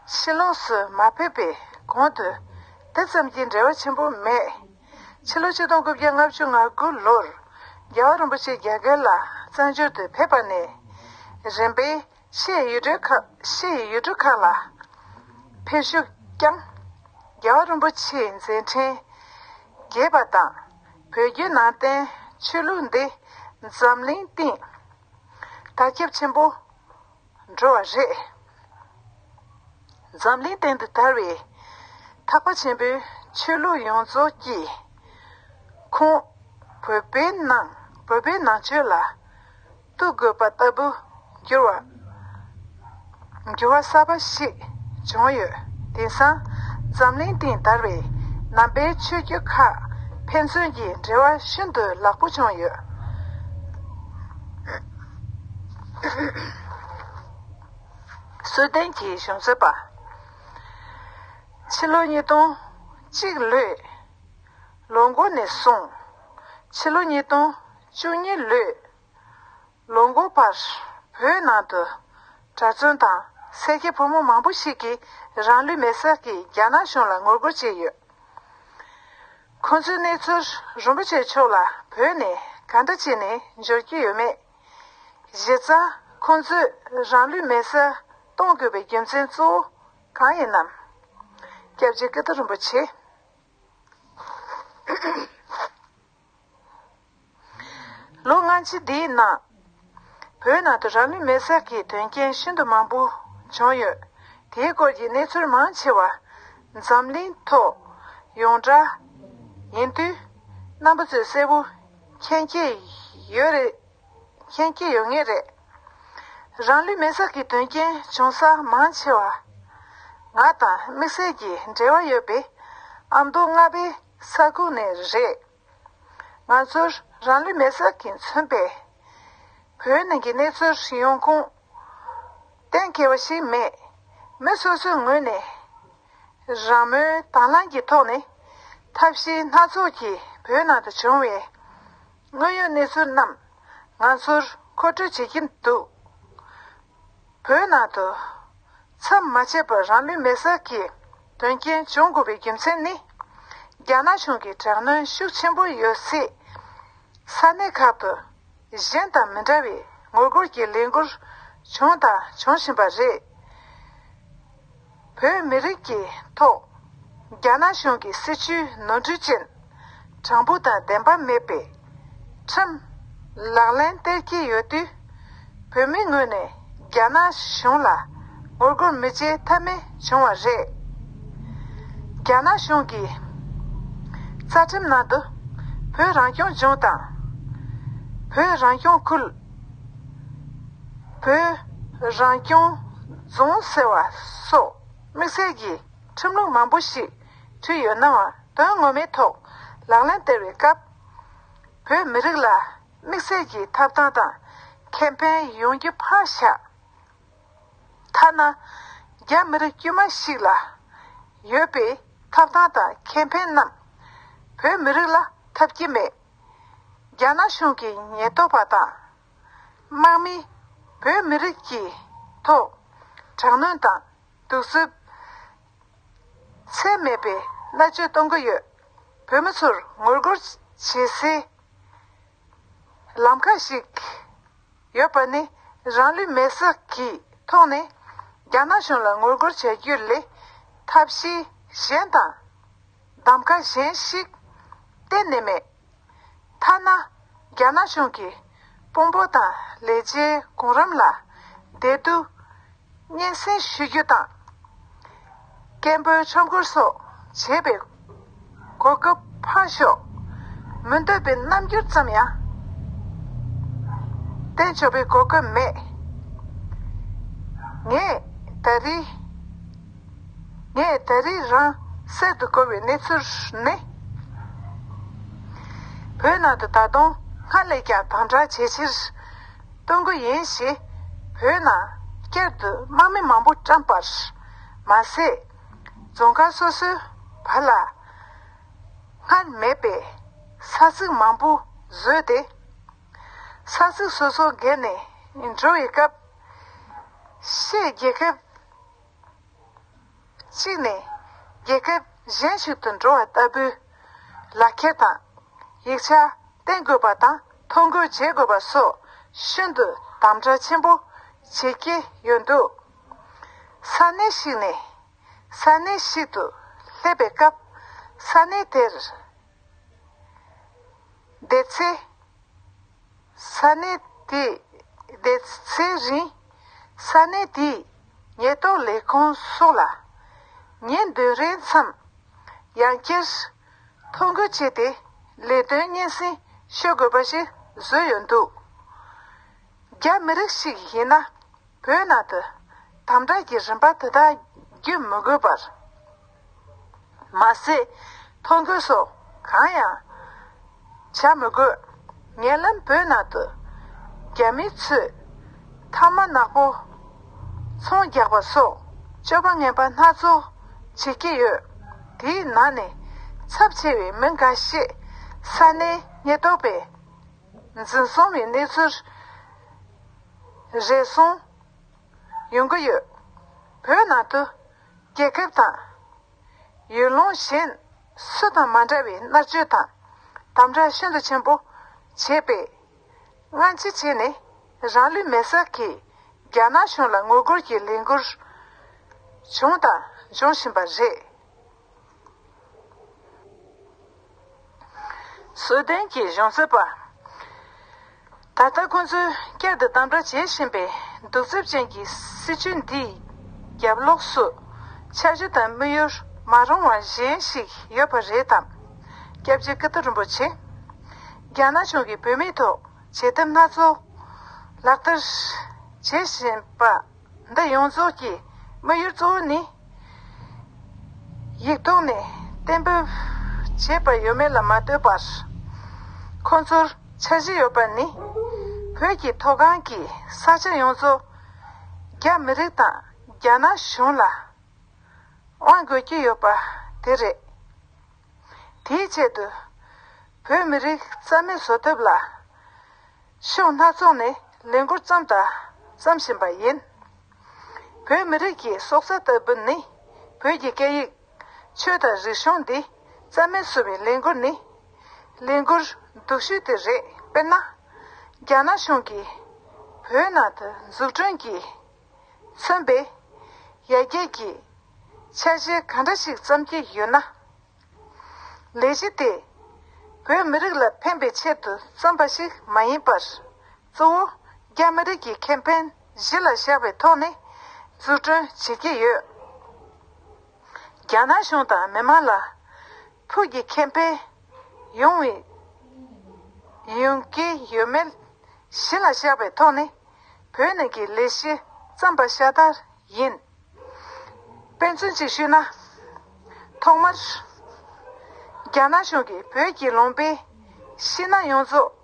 ཕྱི་ལོགས་སུ་མ་ཕེབས་པའི་གོང་དུ་དེ་ཙམ་གྱི་འབྲེལ་བ་ཆེན་པོ་མེད། ཕྱི་ལོ་ཆིག་སྟོང་དགུ་བརྒྱ་ལྔ་བཅུ་ང་དགུ་ལོར་རྒྱལ་བ་རིན་པོ་ཆེ་རྒྱ་གར་ལ་བཙན་བྱོལ་དུ་ཕེབས་པ་ནས་རིམ་པས་ཕྱི་ཡི་ཡུལ་གྲུ་ཁག་ཕྱི་ཡི་ཡུལ་གྲུ་ཁག་ལ་ཕེབས་ཞུགས་བསྐྱངས། རྒྱལ་བ་རིན་པོ་ཆེའི་མཛད་འཕྲིན་རྒྱས་པ་དང་བོད་བརྒྱུད་ནང་བསྟན་ཆོས་ལུགས་འདི་འཛམ་གླིང་སྟེང་དར་ཁྱབ་ཆེན་པོ་འགྲོ་བ་རེད། འཛམ་གླིང་སྟེང་དུ་དར་བའི་ཐེག་པ་ཆེན་པོའི་ཆོས་ལུགས་ཡོངས་རྫོགས་ཀྱི་ཁོངས་བོད་པའི་ནང་བོད་པའི་ནང་ཆོས་ལ་གཏུག་དགོས་པ་ལྟ་བུ་འགྱུར་བ་འགྱུར་བ་གསར་པ་ཞིག་བྱུང་ཡོད། དེང་སང་འཛམ་གླིང་སྟེང་དར་བའི་ནང་པའི་ཆོས་བརྒྱུད་ཁག་ཕན་ཚུན་གྱི་འབྲེལ་བ་ཤིན་ཏུ་ལེགས་པོ་བྱུང་ཡོད། སུའེ་ཏེན་གྱི་གཞུང་ཚབ་པ། ཕྱི་ལོ་ཉིས་སྟོང་གཅིག་ལོའི་ལོ་མགོ་ནས་བཟུང་ཕྱི་ལོ་ཉིས་སྟོང་བཅུ་གཉིས་ལོའི་ལོ་མགོ་བར་བོད་ནང་དུ་གྲྭ་བཙུན་དང་སེར་སྐྱ་ཕོ་མོ་མང་པོ་ཞིག་གིས་རང་ལུས་མེར་སྲེག་གིས་རྒྱ་ནག་གཞུང་ལ་ངོ་རྒོལ་བྱས་ཡོད། ཁོང་ཚོའི་གནས་ཚུལ་རིན་པོ་ཆེ་མཆོག་ལ་བོད་ནས་ག་འདྲ་བྱས་ནས་འབྱོར་གྱི་ཡོད་མེད། གཞི་རྩ་ཁོང་ཚོས་རང་ལུས་མེར་སྲེག་གཏོང་དགོས་པའི་རྒྱུ་མཚན་གཙོ་བོ་གང་ཡིན་ནམ། སྐྱབས་རྗེ་ཀིརྟི་རིན་པོ་ཆེ། ལོ་སྔ་ཕྱི་འདིའི་ནང་བོད་ནང་དུ་རང་ལུས་མེར་སྲེག་གི་དོན་རྐྱེན་ཤིན་ཏུ་མང་པོ་བྱུང་ཡོད། དེའི་སྐོར་གྱི་གནས་ཚུལ་མང་ཆེ་བ་འཛམ་གླིང་ཐོག་ཡོངས་གྲགས་ཡིན་དུས་རྣམ་པ་ཚོས་གསལ་པོ་མཁྱེན་གྱི་ཡོད་རེད། མཁྱེན་གྱི་ཡོད་ངེས་རེད། རང་ལུས་མེར་སྲེག་གི་དོན་རྐྱེན་བྱུང་ས་མང་ཆེ་བ་ང་དང་དམིགས་བསལ་གྱི་འབྲེལ་བ་ཡོད་པའི་ཨ་མདོ་རྔ་པའི་ས་ཁུལ་ནས་རེད། ང་ཚོར་རང་ལུས་མེར་སྲེག་གིས་མཚོན་པའི་བོད་ནང་གི་གནས་ཚུལ་ཡོང་ཁུངས་གཏན་འཁེལ་བ་ཞིག་མེད། མི་སོ་སོའི་ངོས་ནས་རང་མོས་དང་བླངས་ཀྱི་ཐོག་ནས་ཐབས་ཤེས་སྣ་ཚོགས་ཀྱིས་བོད་ནང་དུ་བྱུང་བའི་དངོས་ཡོད་གནས་ཚུལ་རྣམས་ང་ཚོར་མཁོ་སྤྲོད་བྱེད་ཀྱིན་འདུག་བོད་ནང་དུ་མཚམས་མ་ཆད་པར་རང་ལུས་མེར་སྲེག་གི་དོན་རྐྱེན་འབྱུང་དགོས་པའི་རྒྱུ་མཚན་ནི། རྒྱ་ནག་གཞུང་གིས་དྲག་གནོན་ཤུགས་ཆེན་པོ་ཡོད་སའི་ས་གནས་ཁག་ཏུ་གཞན་དང་མི་འདྲ་བའི་ངོ་རྒོལ་གྱི་ལས་འགུལ་བྱུང་དང་འབྱུང་བཞིན་པ་རེད། བོད་མི་རིགས་ཀྱི་ཐོག་རྒྱ་ནག་གཞུང་གི་སྲིད་བྱུས་ནོར་འཁྲུལ་ཅན། དྲང་པོ་དང་བདེན་པ་མེད་པའི་ཁྲིམས་ལག་ལེན་བསྟར་གྱི་ཡོད་དུས། བོད་མིའི་ངོས་ནས་རྒྱ་ནག་གཞུང་ལ་ངོ་རྒོལ་མི་བྱེད་ཐབས་མེད་བྱུང་བ་རེད། རྒྱ་ནག་གཞུང་གི་རྩ་ཁྲིམས་ནང་དུ་བོད་རང་སྐྱོང་ལྗོངས་དང་། བོད་རང་སྐྱོང་ཁུལ། བོད་རང་སྐྱོང་རྫོང་ཟེར་བ་སོགས་དམིགས་བསལ་གྱི་ཁྲིམས་ལུགས་མང་པོ་ཞིག་བྲིས་ཡོད་ནའང་དོན་ངོ་མའི་ཐོག་ལག་ལེན་བསྟར་བའི་སྐབས། བོད་མི་རིགས་ལ་དམིགས་བསལ་གྱི་ཐོབ་ཐང་དང་ཁེ་ཕན་ཡོང་རྒྱུ་ཕར་བཞག་ཐ་ན་རྒྱ་མི་རིགས་དཀྱུས་མ་ཞིག་ལ་ཡོད་པའི་ཐོབ་ཐང་དང་ཁེ་ཕན་རྣམས་བོད་མི་རིགས་ལ་ཐོབ་ཀྱི་མེད། རྒྱ་ནག་གཞུང་གི་ཉེན་རྟོག་པ་དང་དམག་མིས་བོད་མི་རིགས་ཀྱི་ཐོག་དྲག་གནོན་དང་གདུག་རྩུབ་ཚད་མེད་པའི་མནར་གཅོད་གཏོང་གི་ཡོད། བོད་མི་ཚོར་ངོ་རྒོལ་བྱེད་སའི་ལམ་ཁ་ཞིག་ཡོད་པ་ནི། རང་ལུས་མེར་སྲེག་གི་ཐོག་ནས་རྒྱ་ནག་གཞུང་ལ་ངོ་རྒོལ་བྱ་རྒྱུ་ལས་ཐབས་ཤེས་གཞན་དང་གདམ་ག་གཞན་ཞིག་གཏན་ནས་མེད། ཐ་ན་རྒྱ་ནག་གཞུང་གིས་དཔོན་པོ་དང་ལས་བྱེད་གོང་རིམ་ལ་བདེ་སྡུག་སྙན་སེང་ཞུ་རྒྱུ་དང་། སྐད་འབོད་ཁྲོམ་སྐོར་སོགས་བྱེད་པའི་གོ་སྐབས་ཕར་ཞོག་མི་འདོད་པའི་རྣམ་འགྱུར་ཙམ་ཡང་བསྟན་ཆོག་པའི་གོ་སྐབས་མེད། ངས་ད་རེས། ངས་ད་རེས་རང་གསར་དུ་གོ་བའི་གནས་ཚུལ་ནི། བོད་ནང་དུ་ད་དུང་སྔར་ལས་ཀྱང་དམ་དྲག་ཇེ་ཆེར་གཏོང་གི་ཡིན་ཞེས། བོད་ནང་བསྐྱར་དུ་དམག་མི་མང་པོ་བཀྲམ་པར་མ་ཟད། རྫོང་ཁག་སོ་སོའི་བར་ལ་སྔར་མེད་པའི་ས་ཚིགས་མང་པོ་བཟོས་ཏེ། ས་ཚིགས་སོ་སོ་བརྒལ་ནས་འགྲོ་བའི་སྐབས། ཤེས་རྒྱལ་ཁབ་གཅིག་ནས་རྒྱལ་ཁབ་གཞན་ཞིག་ཏུ་འགྲོ་བ་ལྟ་བུའི་ལག་ཁྱེར་དང་ཡིག་ཆ་བསྟན་དགོས་པ་དང་ཐོ་འགོད་བྱེད་དགོས་པ་སོགས་ཤིན་ཏུ་དམ་དྲག་ཆེན་པོ་བྱེད་ཀྱི་ཡོད་འདུག་ས་གནས་ཤིག་ནས་ས་གནས་ཤིག་ཏུ་སླེབས་པའི་སྐབས། ས་གནས་དེར་བསྡད་ཚེ། ས་གནས་དེ་བསྡད་ཚེ་རིང་ས་གནས་དེའི་ཉེན་རྟོག་ལས་ཁུངས་སོགས་ལ་ཉིན་བདུན་རེའི་མཚམས་ཡང་བསྐྱར་ཐོ་འགོད་བྱས་ཏེ་ལས་དོན་སྙན་སེང་ཞུ་དགོས་པ་ཞིག་བཟོས་ཡོད་འདུག་རྒྱ་མི་རིགས་ཤིག་ཡིན་ན། བོད་ནང་དུ་དམ་དྲག་གི་རིམ་པ་དེ་དག་བརྒྱུད་མི་དགོས་པར། མ་ཟད། ཐོ་འགོད་སོགས་གང་ཡང་བྱ་མི་དགོས། ཉེ་ལམ་བོད་ནང་དུ་རྒྱ་མི་ཚོས་ཐ་མག་ནག་པོ་ཚོང་རྒྱག་པ་སོགས་སྤྱོད་པ་ངན་པ་སྣ་ཚོགས་བྱེད་ཀྱི་ཡོད། དེའི་ནང་ནས་ཚབས་ཆེ་བའི་མི་འགའ་ཤས་ས་གནས་ཉེན་རྟོག་པས་འཛིན་བཟུང་བའི་གནས་ཚུལ་རེ་ཟུང་ཡོང་གི་ཡོད། བོད་ནང་དུ་རྒྱལ་ཁབ་དང་ཡུལ་ལུང་གཞན་སུ་དང་མ་འདྲ་བའི་མནར་གཅོད་དང་དམ་དྲག་ཤིན་ཏུ་ཆེན་པོ་བྱས་པས། སྔ་ཕྱི་བྱས་ནས་རང་ལུས་མེར་སྲེག་གིས་རྒྱ་ནག་གཞུང་ལ་ངོ་རྒོལ་གྱི་ལས་འགུལ་བྱུང་དང་འབྱུང་བཞིན་པ་རེད། སུའེ་ཏེན་གྱི་གཞུང་ཚབ་པ། ད་ལྟ་ཁོང་ཚོས་བསྐྱར་དུ་དམ་དྲག་བྱེད་བཞིན་པའི་གདུག་རྩུབ་ཅན་གྱི་སྲིད་བྱུས་འདིའི་རྒྱབ་ལོགས་སུ་འཆར་གཞི་དང་དམིགས་ཡུལ་མ་རུང་བ་གཞན་ཞིག་ཡོད་པ་རེད་དམ། སྐྱབས་རྗེ་ཀིརྟི་རིན་པོ་ཆེ། རྒྱ་ནག་གཞུང་གིས་བོད་མིའི་ཐོག་བྱེད་ཐབས་སྣ་ཚོགས་ལག་བསྟར་བྱེད་བཞིན་པ་འདི་ཡོངས་རྫོགས་ཀྱི་དམིགས་ཡུལ་གཙོ་བོ་ནི། ཡིག་ཐོག་ནས་གཏན་འབེབས་བྱས་པ་ཡོད་མེད་ལ་མ་ལྟོས་པར། ཁོང་ཚོར་འཆར་གཞི་ཡོད་པ་ནི། བོད་ཀྱི་མཐོ་སྒང་གི་ས་ཆ་ཡོངས་རྫོགས་རྒྱ་མི་རིགས་དང་རྒྱ་ནག་གཞུང་ལ་དབང་དགོས་ཀྱི་ཡོད་པ་དེ་རེད། དེའི་ཆེད་དུ་བོད་མི་རིགས་རྩ་མེད་བཟོ་ཐབས་ལ། ཕྱོགས་སྣ་ཚོགས་ནས་ལས་འགུལ་བརྩམས་དང་བརྩམ་བཞིན་པ་ཡིན། བོད་མི་རིགས་ཀྱི་སྲོག་རྩ་ལྟ་བུ་ནི་བོད་ཀྱི་སྐད་ཡིག་ཆོས་དང་རིག་གཞུང་འདི་རྩ་མེད་བཟོ་བའི་ལས་འགུལ་ནི་ལས་འགུལ་སྡུག་ཤོས་དེ་རེད། དཔེར་ན། རྒྱ་ནག་གཞུང་གིས་བོད་ནང་དུ་འཛུགས་སྐྲུན་གྱིས་མཚོན་པའི་ཡར་རྒྱས་ཀྱི་འཆར་གཞི་གང་འདྲ་ཞིག་བརྩམས་ཀྱི་ཡོད་ན། ལས་གཞི་དེ་བོད་མི་རིགས་ལ་ཕན་པའི་ཆེད་དུ་བརྩམས་པ་ཞིག་མ་ཡིན་པར། གཙོ་བོ་རྒྱ་མི་རིགས་ཀྱི་ཁེ་ཕན་གཞི་ལ་བཞག་པའི་ཐོག་ནས་འཛུགས་སྐྲུན་བྱེད་ཀྱི་ཡོད། རྒྱ་ནག་གཞུང་དང་མི་མང་ལ་ཕུགས་ཀྱི་ཁེ་ཕན་ཡོང་བའི་ཡོང་གི་ཡོད་མེད་གཞི་ལ་བཞག་པའི་ཐོག་ནས་བོད་ནང་གི་ལས་གཞི་བརྩམས་པ་ཤ་སྟག་ཡིན། དཔེ་མཚོན་ཅིག་ཞུས་ན། ཐོག་མར། རྒྱ་ནག་གཞུང་གིས་བོད་ཀྱི་ལུང་པའི་ཤིང་ནགས་ཡོངས་རྫོགས་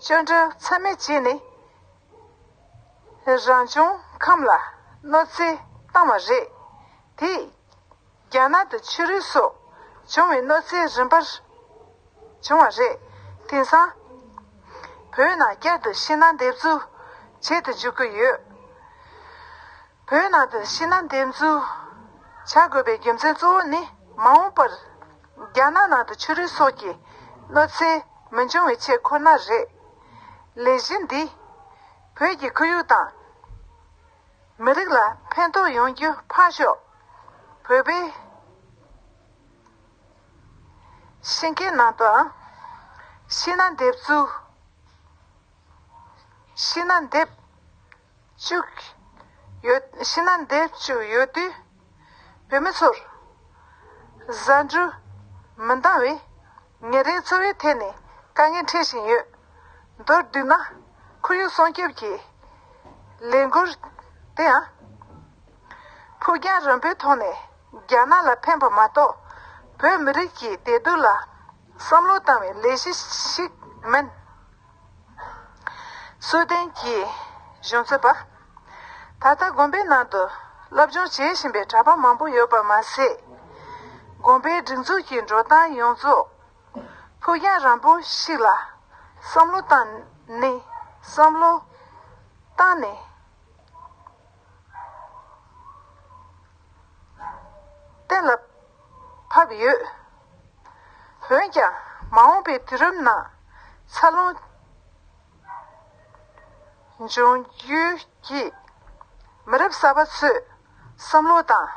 གཅོད་འབྲེག་མཚམས་མེད་བྱས་ནས། རང་བྱུང་ཁམས་ལ་གནོད་འཚེ་བཏང་བ་རེད། དེས་རྒྱ་ནག་ཏུ་ཆུ་རུད་སོགས་བྱུང་བའི་གནོད་འཚེ་རིམ་པར་བྱུང་བ་རེད། དེང་སང་། བོད་ནང་བསྐྱར་དུ་ཤིང་ནགས་འདེབས་འཛུགས་བྱེད་དུ་འཇུག་གི་ཡོད། བོད་ནང་དུ་ཤིང་ནགས་འདེབས་འཛུགས་བྱ་དགོས་པའི་རྒྱུ་མཚན་གཙོ་བོ་ནི། མ་འོངས་པར་རྒྱ་ནག་ནང་དུ་ཆུ་རུད་སོགས་ཀྱི་གནོད་འཚེ་མི་འབྱུང་བའི་ཆེད་ཁོ་ན་རེད། ལས་གཞི་འདིས་བོད་ཀྱི་ཁོར་ཡུག་དང་མི་རིགས་ལ་ཕན་ཐོགས་ཡོང་རྒྱུ་ཕར་ཞོག་བོད་པའི་ཤིང་ཁའི་ནང་དུའང་ཤིང་ནགས་འདེབས་འཛུགས། ཤིང་ནགས་འདེབས་བཅུག་ཡོད། ཤིང་ནགས་འདེབས་བཅུག་ཡོད་དུས། བོད་མི་ཚོར་ཟ་འབྲུ་མི་འདང་བས་ཉིན་རེའི་འཚོ་བའི་ཐད་ནས་དཀའ་ངལ་འཕྲད་བཞིན་ཡོད། མདོར་བསྡུས་ན། ཁོར་ཡུག་སྲུང་སྐྱོབ་ཀྱི་ལས་འགུལ་དེའང་ཕུགས་རྒྱང་རིང་པོའི་ཐོག་ནས་རྒྱ་ནག་ལ་ཕན་པ་མ་གཏོགས། བོད་མི་རིགས་ཀྱི་བདེ་སྡུག་ལ་བསམ་བློ་བཏང་བའི་ལས་གཞི་ཞིག་མིན། སུའེ་ཏེན་གྱི་གཞུང་ཚབ་པ། ད་ལྟ་དགོན་པའི་ནང་དུ་སློབ་སྦྱོང་བྱེད་བཞིན་པའི་གྲྭ་པ་མང་པོ་ཡོད་པ་མ་ཟད། དགོན་པའི་སྒྲིག་འཛུགས་ཀྱི་འགྲོ་སྟངས་ཡོངས་རྫོགས་ཕུགས་རྒྱང་རིང་པོ་ཞིག་ལ་བསམ་བློ་བཏང་ནས། བསམ་བློ་བཏང་ནས། ལ་ཕབ་ཡོད། འོན་ཀྱང་མ་འོངས་པའི་དུས་རིམ་ནང་འཚར་ལོངས་འབྱུང་རྒྱུའི་གི་མི་རབས་གསར་པ་ཚོས་བསམ་བློ་དང་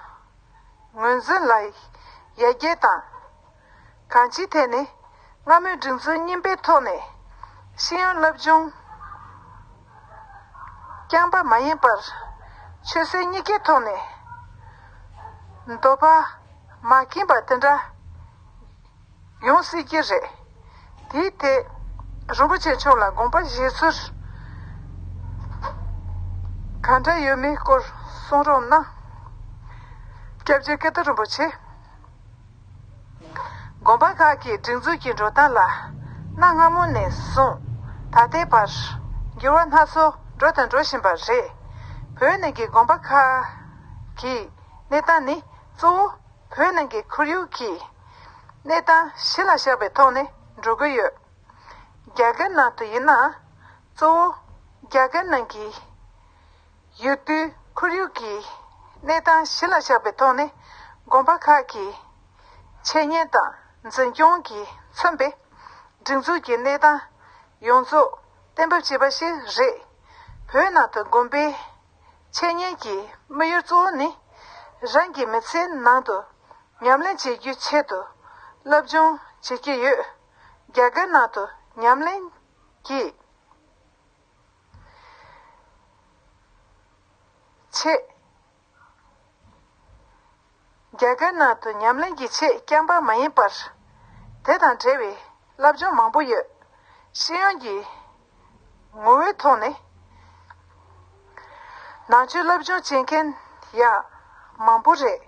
ངོས་འཛིན་ལ་ཡར་རྒྱས་དང་། གང་ཅིའི་ཐད་ནས་སྔ་མོའི་སྒྲིག་འཛུགས་རྙིང་པའི་ཐོག་ནས་ཤེས་ཡོན་སློབ་སྦྱོང་རྐྱང་པ་མ་ཡིན་པར་ཆོས་སྲིད་གཉིས་ཀའི་ཐོག་ནས་འདོད་པ་མ་ཁེངས་པ་དེ་འདྲ་ཡོང་སྲིད་ཀྱི་རེད། དེའི་ཐད་རིན་པོ་ཆེ་མཆོག་ལ་དགོངས་པ་བཞེས་ཚུལ་གང་འདྲ་ཡོད་མེད་སྐོར་གསུང་རོགས་གནང་། སྐྱབས་རྗེ་ཀིརྟི་རིན་པོ་ཆེ། དགོན་པ་ཁག་གི་སྒྲིག་འཛུགས་ཀྱི་འགྲོ་སྟངས་ལ་གནའ་སྔ་མོ་ནས་བཟུང་ད་ལྟའི་བར་འགྱུར་བ་སྣ་ཚོགས་འགྲོ་དང་འགྲོ་བཞིན་པ་རེད། བོད་ནང་གི་དགོན་པ་ཁག་གི་གནས་སྟངས་ནི་གཙོ་བོ་བོད་ནང་གི་ཁོར་ཡུག་གི་གནས་སྟངས་གཞི་ལ་བཞག་པའི་ཐོག་ནས་འགྲོ་གི་ཡོད། རྒྱ་གར་ནང་དུ་ཡིན་ན་གཙོ་བོ་རྒྱ་གར་ནང་གི་ཡུལ་དུས་ཁོར་ཡུག་གི་གནས་སྟངས་གཞི་ལ་བཞག་པའི་ཐོག་ནས་དགོན་པ་ཁག་གི་འཆད་ཉན་དང་འཛིན་སྐྱོང་གིས་མཚོན་པའི་སྒྲིག་འཛུགས་ཀྱི་གནས་སྟངས་ཡོངས་རྫོགས་གཏན་འབེབས་བྱས་པ་ཞིག་རེད། བོད་ནང་དུ་དགོན་པའི་འཆད་ཉན་གྱི་དམིགས་ཡུལ་གཙོ་བོ་ནི་རང་གི་མི་ཚེའི་ནང་དུ་ཉམས་ལེན་བྱེད་རྒྱུའི་ཆེད་དུ་སློབ་སྦྱོང་བྱེད་ཀྱི་ཡོད། རྒྱ་གར་ནང་དུ་ཉམས་ལེན་གྱི་ཆེད། རྒྱ་གར་ནང་དུ་ཉམས་ལེན་གྱི་ཆེད་རྐྱང་པ་མ་ཡིན་པར། དེ་དང་འབྲེལ་བའི་བསླབ་སྦྱོང་མང་པོ་ཡོད། ཤེས་ཡོན་གྱི་ངོ་བོའི་ཐོག་ནས་ནང་ཆོས་བསླབ་སྦྱོང་བྱེད་མཁན་ཡང་མང་པོ་རེད།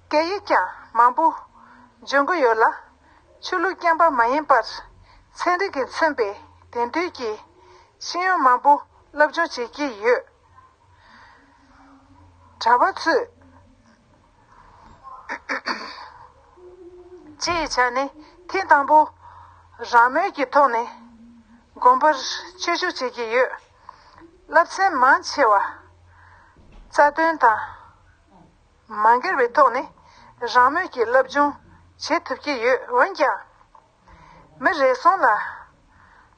སྐད་ཡིག་ཀྱང་མང་པོ་སྦྱོང་གི་ཡོད་ལ། ཆོས་ལུགས་རྐྱང་པ་མ་ཡིན་པར་ཚན་རིག་གིས་མཚོན་པའི་དེང་དུས་ཀྱི་ཤེས་ཡོན་མང་པོ་སློབ་སྦྱོང་བྱེད་ཀྱི་ཡོད། གྲྭ་པ་ཚོས་སྤྱི་ཡི་ཆ་ནས་ཐེངས་དང་པོ་རང་མོས་ཀྱི་ཐོག་ནས་དགོན་པར་ཆོས་ཞུགས་བྱེད་ཀྱི་ཡོད། བསླབ་ཚན་མང་ཆེ་བ་རྩ་དོན་དང་མ་འགལ་བའི་ཐོག་ནས་རང་མོས་ཀྱི་བསླབ་སྦྱོང་བྱེད་ཐུབ་ཀྱི་ཡོད། འོན་ཀྱང་། མི་རེ་ཟུང་ལ་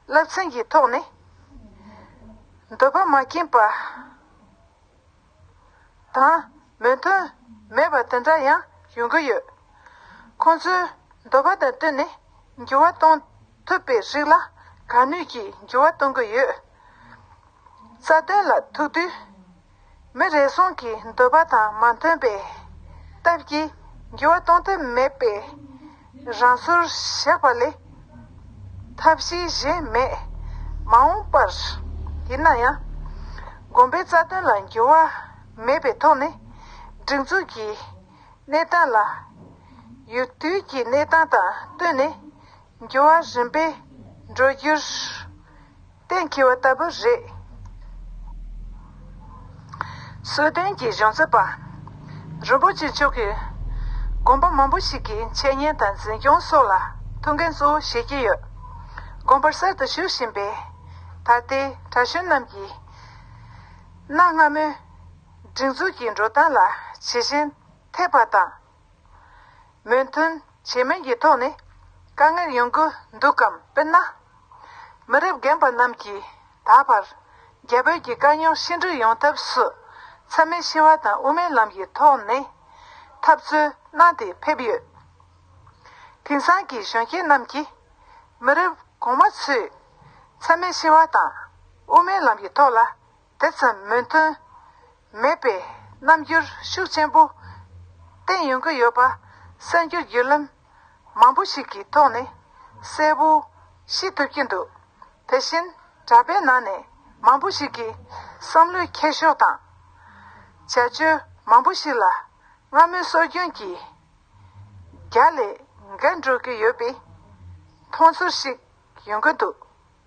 བསླབ་ཚན་གྱི་ཐོག་ནས་འདོད་པ་མ་ཁེངས་པ་དང་མོས་མཐུན་མེད་པ་དེ་འདྲ་ཡང་ཡོང་གི་ཡོད། ཁོང་ཚོའི་འདོད་པ་དང་བསྟུན་ནས་འགྱུར་བ་གཏོང་ཐུབ་པའི་རིགས་ལ་གང་ནུས་ཀྱིས་འགྱུར་བ་གཏོང་གི་ཡོད། རྩ་དོན་ལ་ཐུག་དུས། མི་རེ་ཟུང་གི་འདོད་པ་དང་མ་མཐུན་པའི་སྟབས་ཀྱིས་འགྱུར་བ་གཏོང་ཐབས་མེད་པའི་རང་སོར་བཞག་པ་ལས་ཐབས་ཤེས་གཞན་མེད། མ་འོངས་པར་ཡིན་ན་ཡང་དགོན་པའི་རྩ་དོན་ལ་འགྱུར་བ་མེད་པའི་ཐོག་ནས་སྒྲིག་འཛུགས་ཀྱི་གནས་སྟངས་ལ་ཡུལ་དུས་ཀྱི་གནས་སྟངས་དང་བསྟུན་ནས། འགྱུར་བ་རིམ་པས་འགྲོ་རྒྱུར་གཏན་འཁེལ་བ་ལྟ་བུ་རེད། སྲོལ་རྒྱུན་གྱི་གཞུང་ཚབ་པ་རིན་པོ་ཆེ་མཆོག་གིས་དགོན་པ་མང་པོ་ཞིག་གི་འཆད་ཉན་དང་འཛིན་སྐྱོང་སོགས་ལ་ཐུགས་འགན་གཙོ་བོ་བཞེས་ཀྱི་ཡོད། དགོན་པར་གསར་དུ་ཞུགས་བཞིན་པའི་ད་ལྟའི་གྲྭ་གཞོན་རྣམས་ཀྱིས་གནའ་སྔ་མོའི་སྒྲིག་འཛུགས་ཀྱི་འགྲོ་སྟངས་ལ་ཇི་བཞིན་འཐད་པ་དང་། མོས་མཐུན་བྱེད་མིན་གྱི་ཐོག་ནས་དཀའ་ངལ་ཡོང་གི་འདུག་གམ། དཔེར་ན། མི་རབས་རྒན་པ་རྣམས་ཀྱིས་ད་བར་རྒྱ་བོད་ཀྱི་དཀའ་རྙོག་ཤི་འགྲོ་ཡོང་ཐབས་སུ་མཚམས་མེད་ཤི་བ་དང་དབུ་མའི་ལམ་གྱི་ཐོག་ནས་འཐབ་རྩོད་གནང་སྟེ་ཕེབས་ཡོད། དེང་སང་གི་གཞོན་སྐྱེས་རྣམས་ཀྱིས་མི་རབས་གོང་མ་ཚོས་མཚམས་མེད་ཤི་བ་དང་དབུ་མའི་ལམ་གྱི་ཐོག་ལ། དེ་ཙམ་མོས་མཐུན་མེད་པའི་རྣམ་འགྱུར་ཤུགས་ཆེན་པོ་བསྟན་ཡོང་གི་ཡོད་པ་གསར་འགྱུར་བརྒྱུད་ལམ་མང་པོ་ཞིག་གི་ཐོག་ནས་གསལ་པོ་ཤེས་ཐུབ་ཀྱི་འདུག་དེ་བཞིན་གྲྭ་པའི་ནང་ནས་མང་པོ་ཞིག་གིས་བསམ་བློའི་འཁྱེར་ཕྱོགས་དང་བྱ་སྤྱོད་མང་པོ་ཞིག་ལ་སྔ་མོའི་སྲོལ་རྒྱུན་གྱི་རྒྱ་ལས་འགལ་འགྲོ་གི་ཡོད་པའི་མཐོང་ཚུལ་ཞིག་ཡོང་གི་འདུག་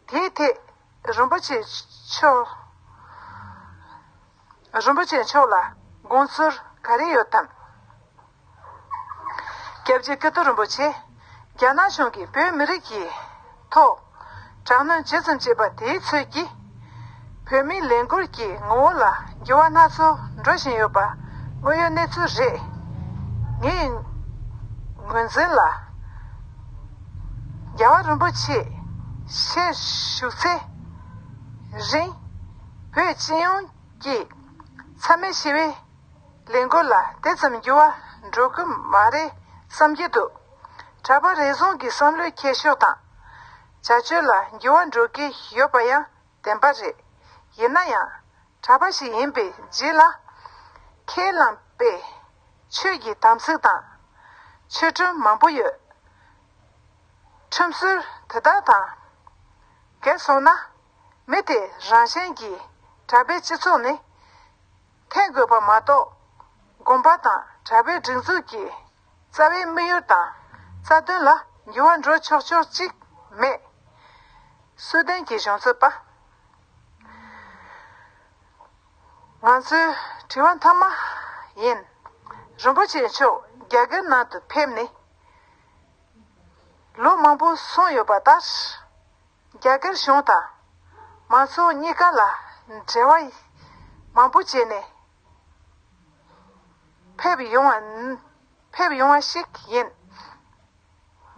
དེའི་ཐད་རིན་པོ་ཆེ་མཆོག་རིན་པོ་ཆེ་མཆོག་ལ་དགོངས་ཚུལ་ག་རེ་ཡོད་དམ། སྐྱབས་རྗེ་ཀིརྟི་རིན་པོ་ཆེ། རྒྱ་ནག་གཞུང་གིས་བོད་མི་རིགས་ཀྱི་ཐོག་དྲག་གནོན་ཇི་ཙམ་བྱས་པ་དེའི་ཚོད་ཀྱིས། བོད་མིའི་ལས་འགུལ་གྱི་ངོ་བོ་ལ་འགྱུར་བ་སྣ་ཚོགས་འགྲོ་བཞིན་ཡོད་པ་དངོས་ཡོད་གནས་ཚུལ་རེད། ངའི་ངོས་འཛིན་ལ། རྒྱལ་བ་རིན་པོ་ཆེ་ཞལ་བཞུགས་ཚེ་རིང་བོད་སྤྱི་ཡོངས་ཀྱི་མཚམས་མེད་ཞི་བའི་ལས་འགུལ་ལ་དེ་ཙམ་འགྱུར་བ་འགྲོ་གི་མ་རེད་བསམ་གྱི་འདུག་གྲྭ་པ་རེ་ཟུང་གི་བསམ་བློའི་འཁྱེར་ཕྱོགས་དང་བྱ་སྤྱོད་ལ་འགྱུར་བ་འགྲོ་གི་ཡོད་པ་ཡང་བདེན་པ་རེད། ཡིན་ན་ཡང་གྲྭ་པ་ཞིག་ཡིན་པའི་རྗེས་ལ་ཁས་བླངས་པའི་ཆོས་ཀྱི་དམ་ཚིག་དང་ཆོས་ཁྲིམས་མང་པོ་ཡོད། ཁྲིམས་སྲོལ་དེ་དག་དང་འགལ་སོང་ན། མི་དེ་རང་གཞན་གྱི་གྲྭ་པའི་སྤྱི་ཚོགས་ནས་འཐེན་དགོས་པ་མ་གཏོགས། དགོན་པ་དང་གྲྭ་པའི་སྒྲིག་འཛུགས་ཀྱི་རྩ་བའི་དམིགས་ཡུལ་དང་རྩ་དོན་ལ་འགྱུར་བ་འགྲོ་ཆོག་ཆོག་ཅིག་མེད། སུའེ་ཏན་གྱི་གཞུང་ཚབ་པ། ང་ཚོའི་དྲི་བ་མཐའ་མ་ཡིན། རིན་པོ་ཆེ་མཆོག་རྒྱ་གར་ནང་དུ་ཕེབས་ནས་ལོ་མང་པོ་སོང་ཡོད་པ་ལྟར། རྒྱ་གར་གཞུང་དང་མང་ཚོགས་གཉིས་ཀ་ལ་འབྲེལ་བ་མང་པོ་བྱས་ནས་ཕེབས་ཡོང་བ་ཕེབས་ཡོང་བ་ཞིག་ཡིན།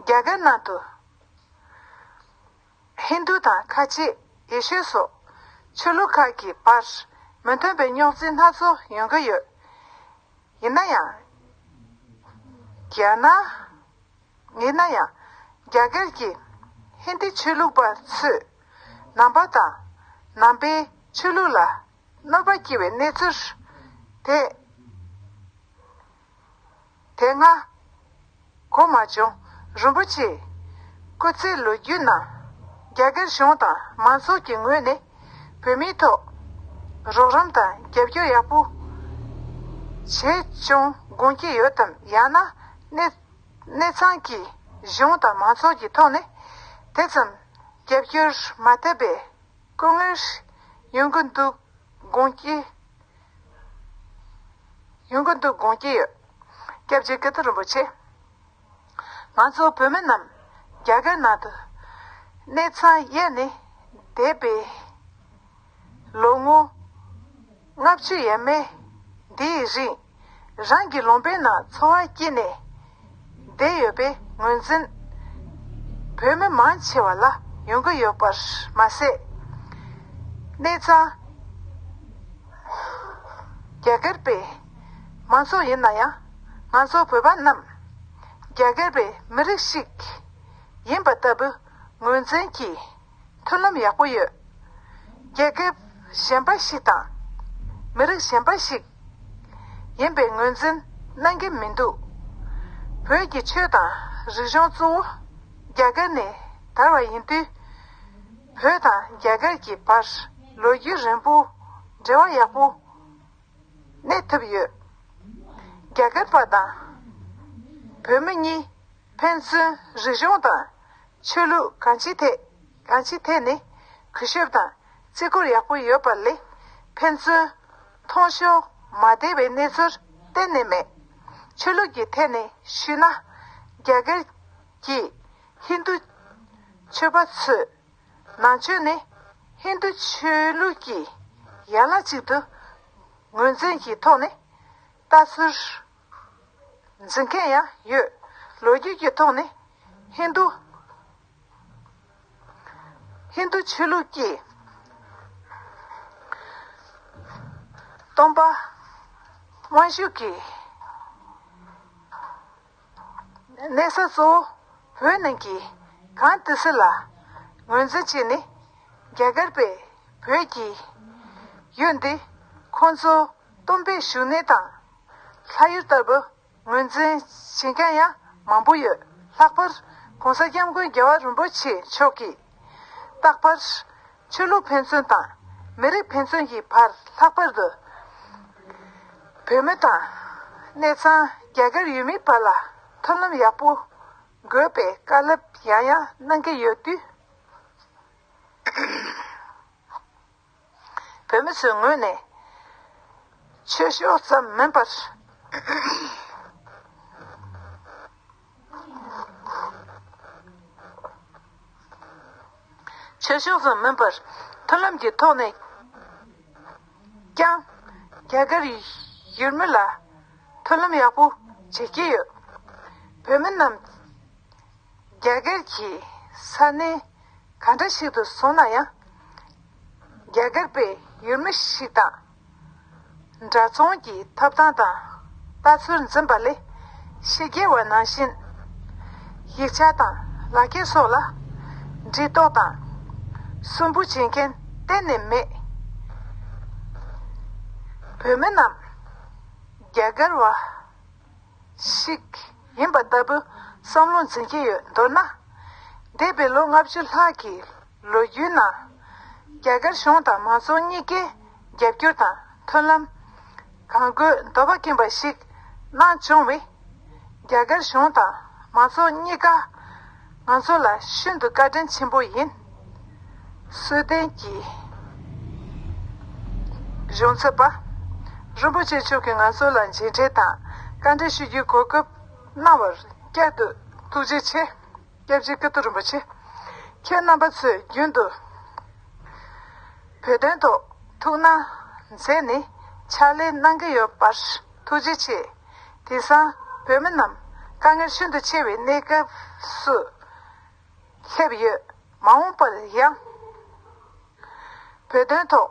རྒྱ་གར་ནང་དུ་ཧིན་རྡུ་དང་ཁ་ཆེ་ཡེ་ཤུ་སོགས་ཆོས་ལུགས་ཁག་གི་བར་མི་མཐུན་པའི་རྙོག་འཛིང་སྣ་ཚོགས་ཡོང་གི་ཡོད། ཡིན་ན་ཡང་། རྒྱ་ནག་ཡིན་ན་ཡང་རྒྱ་གར་གྱི་ཧིན་རྡི་ཆོས་ལུགས་པ་ཚོས་ནང་པ་དང་ནང་པའི་ཆོས་ལུགས་ལ་གནོད་པ་སྐྱེལ་བའི་གནས་ཚུལ་དེ་དེ་སྔ་གོ་མ་བྱུང་། རིན་པོ་ཆེ་སྐུ་ཚེའི་ལོ་རྒྱུས་ནང་རྒྱ་གར་གཞུང་དང་མང་ཚོགས་ཀྱི་ངོས་ནས་བོད་མིའི་ཐོག་རོགས་རམ་དང་རྒྱབ་སྐྱོར་ཡག་པོ་བྱས་བྱུང་དགོངས་ཀྱི་ཡོད་དམ། ཡང་ན་གནས་གནས་ཚང་གི་གཞུང་དང་མང་ཚོགས་ཀྱི་ཐོག་ནས་དེ་ཙམ་རྒྱབ་སྐྱོར་མ་ཐེབས་པའི་སྐུ་ངལ་ཡོང་གི་འདུག་དགོངས་ཀྱི་ཡོང་གི་འདུག་དགོངས་ཀྱི་ཡོད། སྐྱབས་རྗེ་ཀིརྟི་རིན་པོ་ཆེ། ང་ཚོ་བོད་མི་རྣམས་རྒྱ་གར་ནང་དུ་གནས་ཚང་གཡར་ནས་བསྡད་པའི་ལོ་ངོ་ལྔ་བཅུ་ཡས་མས་འདིའི་རིང་རང་གི་ལུང་པའི་ནང་འཚོ་བ་སྐྱེལ་ནས་བསྡད་ཡོད་པའི་ངོས་འཛིན་བོད་མི་མང་ཆེ་བ་ལ་ཡོང་གི་ཡོད་པར་མ་ཟད། གནས་ཚང་རྒྱ་གར་པའི་མང་ཚོགས་ཡིན་ན་ཡང་ང་ཚོ་བོད་པ་རྣམས་རྒྱ་གར་པའི་མི་རིགས་ཤིག་ཡིན་པ་ལྟ་བུ་ངོས་འཛིན་གྱི་མཐུན་ལམ་ཡག་པོ་ཡོད། རྒྱལ་ཁབ་གཞན་པ་ཞིག་དང་མི་རིགས་གཞན་པ་ཞིག་ཡིན་པའི་ངོས་འཛིན་གནང་གི་མི་འདུག་བོད་ཀྱི་ཆོས་དང་རིག་གཞུང་གཙོ་བོ་རྒྱ་གར་ནས་དར་བ་ཡིན་དུས། བོད་དང་རྒྱ་གར་གྱི་བར་ལོ་རྒྱུས་རིང་པོ་འབྲེལ་བ་ཡག་པོ་གནས་ཐུབ་ཡོད། རྒྱ་གར་པ་དང་བོད་མི་གཉིས་ཕན་ཚུན་རིག་གཞུང་དང་ཆོས་ལུགས་གང་ཅིའི་ཐད་གང་ཅིའི་ཐད་ནས་གུས་ཞབས་དང་བརྩི་བཀུར་ཡག་པོ་ཡོད་པ་ལས་ཕན་ཚུན་མཐོང་ཕྱོགས་མ་བདེ་བའི་གནས་ཚུལ་གཏན་ནས་མེད། ཆོས་ལུགས་ཀྱི་ཐད་ནས་ཞུས་ན་རྒྱ་གར་གྱི་ཧིན་རྡུ་ཆོས་པ་ཚོས་ནང་ཆོས་ནི་ཧིན་རྡུ་ཆོས་ལུགས་ཀྱི་ཡན་ལག་ཅིག་ཏུ་ངོས་འཛིན་གྱི་ཐོག་ནས་ལྟ་ཚུལ་འཛིན་མཁན་ཡང་ཡོད། ལོ་རྒྱུས་ཀྱི་ཐོག་ནས་ཧིན་རྡུ་ཧིན་རྡུ་ཆོས་ལུགས་ཀྱི་སྟོན་པ་དབང་ཕྱུག་གི་གནས་ས་གཙོ་བོ་བོད་ནང་གི་གངས་ཏི་སེ་ལ་ངོས་འཛིན་བྱས་ནས་རྒྱ་གར་པས་བོད་ཀྱི་ཡུལ་འདི་ཁོང་ཚོ་སྟོན་པའི་བཞུགས་གནས་དང་ལྷ་ཡུལ་ལྟ་བུ་ངོས་འཛིན་བྱེད་མཁན་ཡང་མང་པོ་ཡོད། ལྷག་པར་༸གོང་ས་༸སྐྱབས་མགོན་རྒྱལ་བ་རིན་པོ་ཆེ་མཆོག་གིས་རྟག་པར་ཆོས་ལུགས་ཕན་ཚུན་དང་མི་རིགས་ཕན་ཚུན་གྱི་བར་ལྷག་པར་དུ་བོད་མི་དང་གནས་ཚང་རྒྱ་གར་ཡུལ་མིའི་བར་ལ་མཐུན་ལམ་ཡག་པོ་དགོས་པའི་བཀའ་སློབ་ཡང་ཡང་གནང་གི་ཡོད་དུས། བོད་མི་ཚོའི་ངོས་ནས་ཆོས་ཕྱོགས་ཙམ་མིན་པར། ཆོས་ཕྱོགས་ཙམ་མིན་པར་མཐུན་ལམ་གྱི་ཐོག་ནས་ཀྱང་རྒྱ་གར་ཡུལ་མི་ལ་མཐུན་ལམ་ཡག་པོ་ བྱེད་ཀྱི་ཡོད། བོད་མི་རྣམས་རྒྱ་གར་གྱི་ས་གནས་ག་འདྲ་ཞིག་ཏུ་སོང་ན་ཡང་། རྒྱ་གར་པའི་ཡུལ་མི་ཞིག་དང་འདྲ་མཚུངས་ཀྱི་ཐོབ་ཐང་དང་ལྟ་ཚུལ་འཛིན་པ་ལས། ཕྱི་རྒྱལ་བ་ནང་བཞིན་ཡིག་ཆ་དང་ལག་འཁྱེར་སོགས་ལ་འདྲི་རྟོག་དང་སུན་པོ་བྱེད་མཁན་གཏན་ནས་མེད། བོད་མི་རྣམས་རྒྱ་གར་བ་ཞིག་ཡིན་པ་ལྟ་བུ་བསམ་བློ་འཛིན་གྱི་ཡོད། མདོར་ན། འདས་པའི་ལོ་ལྔ་བཅུ་ལྷག་གི་ལོ་རྒྱུས་ནང་རྒྱ་གར་གཞུང་དང་མང་ཚོགས་གཉིས་ཀའི་རྒྱབ་སྐྱོར་དང་མཐུན་ལམ་གང་དགོས་འདོད་པ་ཀུན་པ་ཞིག་གནང་བྱུང་བས། རྒྱ་གར་གཞུང་དང་མང་ཚོགས་གཉིས་ཀ་ང་ཚོ་ལ་ཤིན་ཏུ་བཀའ་དྲིན་ཆེན་པོ་ཡིན། སུའེ་ཏེན་གྱི་གཞུང་ཚབ་པ་རིན་པོ་ཆེ་མཆོག་གིས་ང་ཚོ་ལ་མཇལ་འཕྲད་དང་བཀའ་འདྲི་ཞུ་རྒྱུའི་གོ་སྐབས་གནང་བར་བསྐྱར་དུ་ཐུགས་རྗེ་ཆེ། སྐྱབས་རྗེ་ཀིརྟི་རིན་པོ་ཆེ། ཁྱེད་རྣམ་པ་ཚོས་རྒྱུན་དུ་བོད་དོན་ཐོག་ཐུགས་སྣང་མཛད་ནས་ཕྱག་ལས་གནང་གི་ཡོད་པར་ཐུགས་རྗེ་ཆེ། དེང་སང་བོད་མི་རྣམས་དཀའ་ངལ་ཤིན་ཏུ་ཆེ་བའི་གནས་སྐབས་སུ་སླེབས་ཡོད། མ་འོངས་པར་ཡང་བོད་དོན་ཐོག་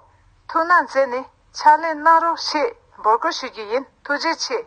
ཐུགས་སྣང་མཛད་ནས་ཕྱག་ལས་གནང་རོགས་ཞེས་འབོད་སྐུལ་ཞུ་རྒྱུ་ཡིན། ཐུགས་རྗེ་ཆེ།